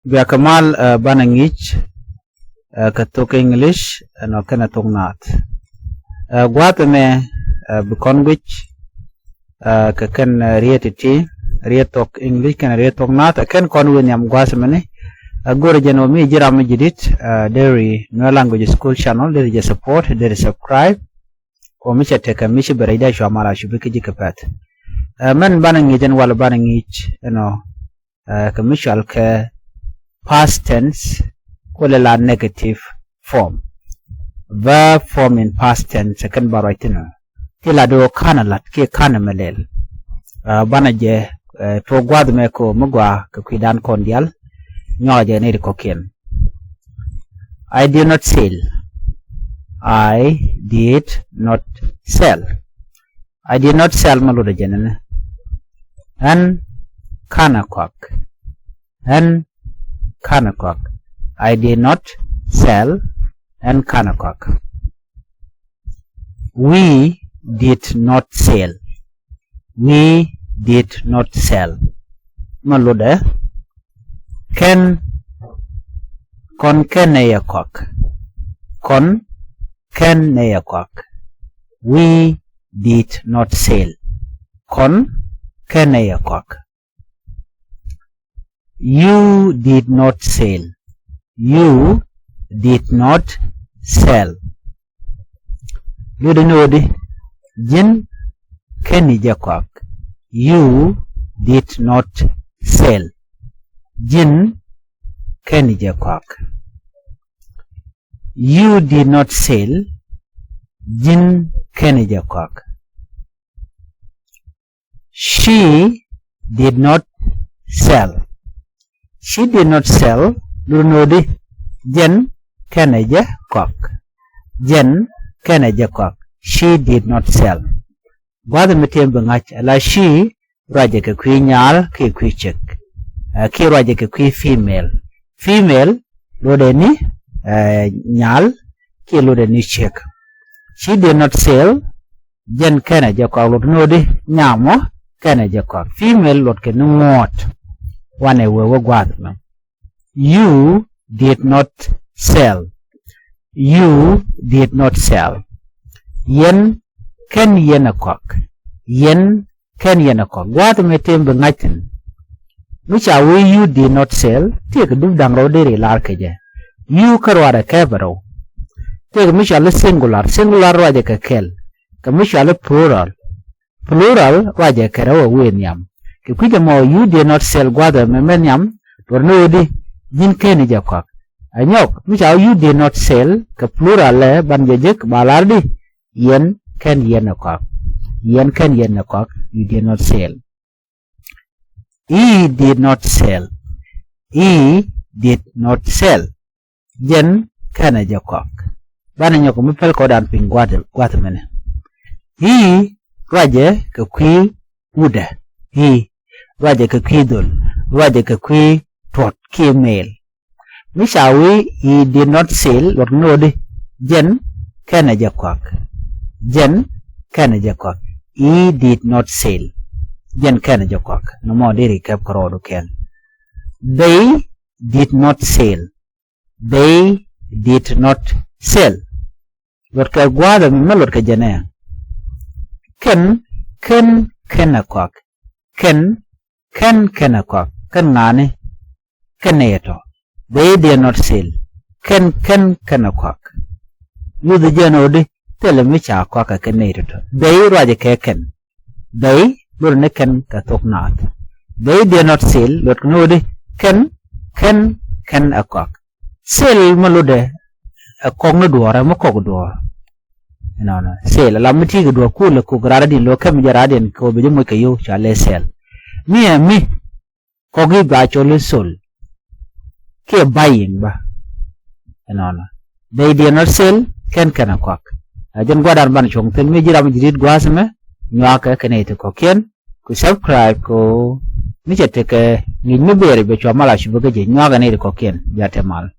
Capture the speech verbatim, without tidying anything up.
Bia kɛ mal, eh, banɛ ŋi̱i̱c, eh, kɛ thok English, eh, ɛnɔ kɛnɛ thok Naath. Eh, gua̱a̱th ɛmɛ, eh, bi kɔn guic, eh, kɛ kɛn, eh, riet ti̱ti̱, riet thok English kɛnɛ riet thok Naath, eh, kɛn kɔn wä nhiam gua̱a̱th ɛmɛni. Eh, go̱rɛ jɛn ɣöö mi ji̱ ram mi ji̱ di̱t, eh, deri Nuer Language School Channel, deri jɛ support, deri subscribe. Kɛ ɣöö mi cɛ tekɛ mi ci bɛ rɛy dee cua mal a cupi kä ji̱ kɛ pɛ̈th. Eh, mɛn banɛ ŋi̱i̱c ɛn wal banɛ ŋi̱i̱c ɛnɔ, eh, kɛ mi cɔal kɛ past tense, ku lɛ la negative form. Verb form in past tense, kɛn ba ruac thi̱n ɔ. Ti la do̱ ka̱n a lat kiɛ ka̱n a mɛ lɛl. Eh, banɛ jɛ, eh, tuɔɔk gua̱a̱th mɛ kɛ ɣöö mi gɔaa kɛ kui̱dan kɔn diaal. Nyuak jɛ ni ri kɔ̱kiɛn. I did not sell. I did not sell. I did not sell ma lotdɛ jɛn ɛnɛ. Ɣän /ka̱nɛ kɔak. Ɣän /ka̱nɛ kɔak. I did not sell. Ɣän /ka̱nɛ kɔak. We did not sell. We did not sell. Ma lotdɛ kɛn, kɔn /kenɛ jɛ kɔak. Kɔn /kenɛ jɛ kɔak. We did not sell. Kɔn /kenɛ jɛ kɔak. You did not sell. You did not sell. Lotdɛ ni ɣöö di, ji̱n /keni jɛ kɔak. You did not sell. Ji̱n /keni jɛ kɔak. You did not sell. Ji̱n /keni jɛ kɔak. She did not sell. She did not sell. Lotdɛ ni ɣöö di, jɛn /kenɛ jɛ kɔak. Jɛn /kenɛ jɛ kɔak. She did not sell. Gua̱a̱th mi tëë bi ŋa̱c ala she ruacɛ kɛ kui̱ nyal kiɛ kui̱ ciek. Eh, kiɛ ruacɛ kɛ kui̱ female. Female lotdɛ ni, eh, nyal kiɛ lotdɛ ni ciek. She did not sell. Jɛn /kenɛ jɛ kɔak, lotdɛ ni ɣöö di nyam ɔ /kenɛ jɛ kɔak. Female luɔtkɛ ni ŋuɔ̱ɔ̱t. Wanɛ wee wä gua̱a̱th mɛ. You did not sell. You did not sell. Yɛn /ken yɛn ɛ kɔak. Yɛn /ken yɛn ɛ kɔak. Gua̱a̱th mɛ tëë bi ŋa̱c thi̱n. Mi ca wee you did not sell, tëëkɛ dup da̱ŋ rɛw deri lar kɛ jɛ. You kä ruaadɛ kɛpɛ rɛw. Tëëkɛ mi cɔal i̱ singular, singular ruacɛ kɛ kɛl. Kɛ mi cɔal i̱ plural, plural ruacɛ kɛ rɛw ɛ wëë nhiam. Kɛ kui̱c ɛmɔ you did not sell gua̱a̱th ɛmɛ mɛ nhiam, lotdɛ ni ɣöö di, ji̱n /keni jɛ kɔak. Ɛ nyɔk, mi ca wee you did not sell kɛ plural ɛ, banɛ jɛ jek ba lar di, yɛn /ken yɛn ɛ kɔak. Yɛn /ken yɛn ɛ kɔak. You did not sell. He did not sell. He did not sell. Jɛn /kenɛ jɛ kɔak. Banɛ nyɔk mi pɛl kɔdan piny gua̱th, gua̱th mɛnɛ. He ruacɛ kɛ kui̱ wutdɛ. He ruacɛ kɛ kui̱ dhol. Ruacɛ kɛ kui̱ tuɔt kiɛ male. Mi ca wee he did not sell, luɔtkɛ ni ɣöö di, jɛn /kenɛ jɛ kɔak. Jɛn /kenɛ jɛ kɔak. He did not sell. Jɛn /kenɛ jɛ kɔak. Nɔmɔ deri kɛp kärɔɔdu kɛn. They did not sell. They did not sell. Luɔtkɛ gua̱a̱th ɛmɛ mɛ luɔtkɛ jɛn ɛ. Kɛn /ken /kenɛ kɔak. Kɛn /ken /kenɛ kɔak. Kɛn ŋa̱ni, kɛn nɛy tɔ̱. They did not sell. Kɛn /ken /kenɛ kɔak. Nyuthɛ jɛn ɣöö di, thilɛ mi ca kɔak kɛ kɛn nɛy tɔ̱tɔ̱. They ruacɛ kɛ kɛn. They lotdɛ ni kɛn kɛ thok Naath. They did not sell, luɔtkɛ ni ɣöö di, kɛn /ken /kenɛ kɔak. Sell mɛ lotdɛ ɛ kɔk ni duɔ̱ɔ̱r, ɛ mi kɔk duɔ̱ɔ̱r. Ɛnɔnɔ. Sell, ala mi ti̱i̱ kɛ duɔ̱ɔ̱r kulɛ kuk raadädiɛn, lo̱ kɛmɛ jɛ raadädiɛn kɛ ɣöö bi jɛ moc kɛ yio̱w, ca lɛ sell. Mi ɛ mi kɔk i̱ ba cɔl i̱ sold. Kiɛ buying bä. Ɛnɔnɔ. They did not sell, /ken /kenɛ kɔak. Ɛ jɛn gua̱dan banɛ cuɔ̱ŋ thi̱n, mi ji̱ ram ji̱ di̱t gua̱a̱th ɛmɛ, nyuakɛ kɛ nɛy ti kɔ̱kiɛn, ku subscribe kɛ ɣöö mi cɛ tekɛ ŋi̱i̱c mi bëë rɛc bɛ cua mal a cupi kä ji̱, nyuakɛ nɛy ti kɔ̱kiɛn. Bia te mal.